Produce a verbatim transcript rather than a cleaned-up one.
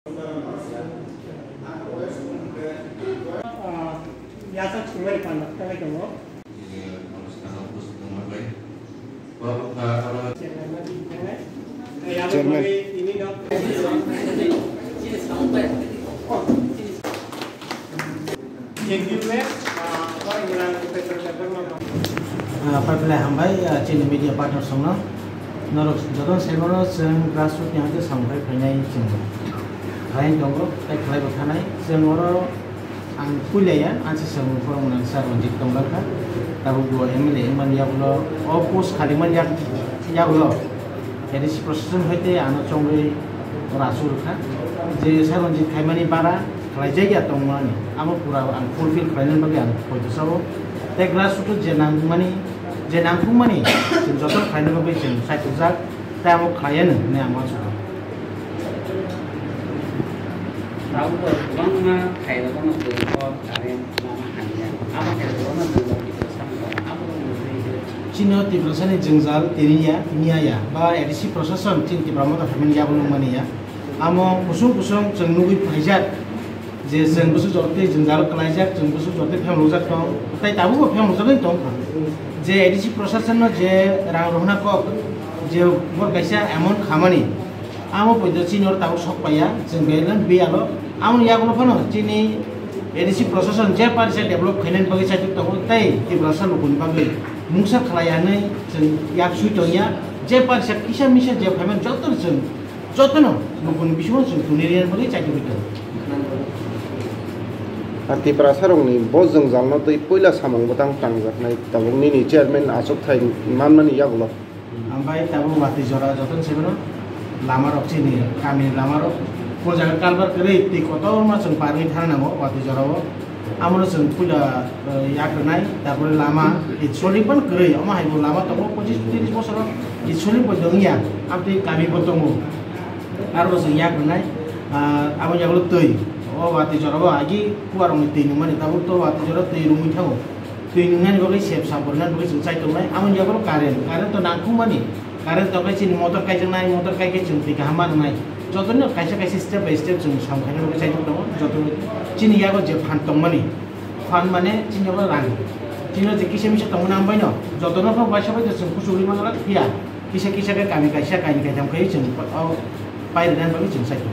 Ah, yasa chumari pandak tawai tongo. Chairman. Ah, paiphilai hambai, ah, chini media partner songno. Norok jotono saimano chwng grassroot ni hwnke samung khai phainai chwng. Khlai tongo, tei khlai bo thanai. Chwng oro ang puila ya, ang se samung phoro mwnang sa Ranjit Tongwal kha. Tabuk bo M L A wngmani yagulo, o post khali man yak, yagulo. A D C procession hoite ano chongwi oro asuk rwkha. Je sa Ranjit khaimani bara, khlaijak ya tongmani, abo pura ang fulfill khlaina bagwi ang poito sao. Tei grassroot je nangmani, je nangkukmani, chwng joto khlaina bagwi chwng saichukjak, tei abo khlaiya nw hwnwi ang uansukha. Tabuk bo kwbangma khairokno bwrwirok current lama hamya. Abo khairokno bwrwirok kisa samung abo rokni bagwi se. Chini o Tiprasani jwngjal tini ya, tini ya ya. Ba A D C procession chini Tipra Motha phaimani yago nungmani ya. Amo kusung kusung chwng nugwi phaijak je chwng bwswk jortwi jwngjal kwlaijak, chwng bwswk jortwi phemlokjak tong, tei tabukbo phemlokjagwi tong kha. Je A D C procession no je rang rohna kok, je bor kaisa amount khamani, amo poito chini oro tabuk sok paiya, chwng belai biyalo. Amoni yagulo phano chini A D C procession je parisa develop khainani bagwi chaitok tongo, tei Tiprasa lukuni bagwi mungsa khlai anwi chwng yak sui tongya, je parisa kisa misa je phaimani jotono chwng Jotono nokni bisingo chwng tuni rwna bagwi chaitugwi tongo. A Tiprasarokni bo jwngjalno twi puila samung bwtang tangjaknai tabuk nini chairman achukthai manmani yagulo. Ambai tabuk watwi jora jotono sibino lamarok chini kamini lamarok o jaga kalbar kwrwi twi kotorma chwng parwi thana nango watwi jorao. Amo no chwng puila, eh, yak rwnai, tarpore lama, eh, solid phano kwrwi, omo hai bo lama tongo, pochis tris bosor o, eh, solid bo wngya, amtwi kami bo tongo. Aro bo chwng yak rwnai, ah, abo yagulo twi, o watwi jora o agi kuwa rokni twi nungmani, tabuk to watwi jora twi rwngwi thango. Twi nungnani bagwi sep sampo rwnani bagwi chwng chai tongnai, amo yagulo current, current to nangkukmani. Current tongkhe chini motor kaijaknai, motor kaikhe chwng twi kaham ma rwnai. Jotono kaisa kaisa step by step chwng sam khaina bagwi chaitok tongo. Joto chini yago je phan tongmani, phan mane chini yago rang. Chini je kisa misa tongmani ang baino, jotono khe waisa bai chwng kuchugwi mangala phiya. Kisa kisa khe kami kaisa kaini kaitham khai chwng o pai rwnani bagwi chwng chaitok.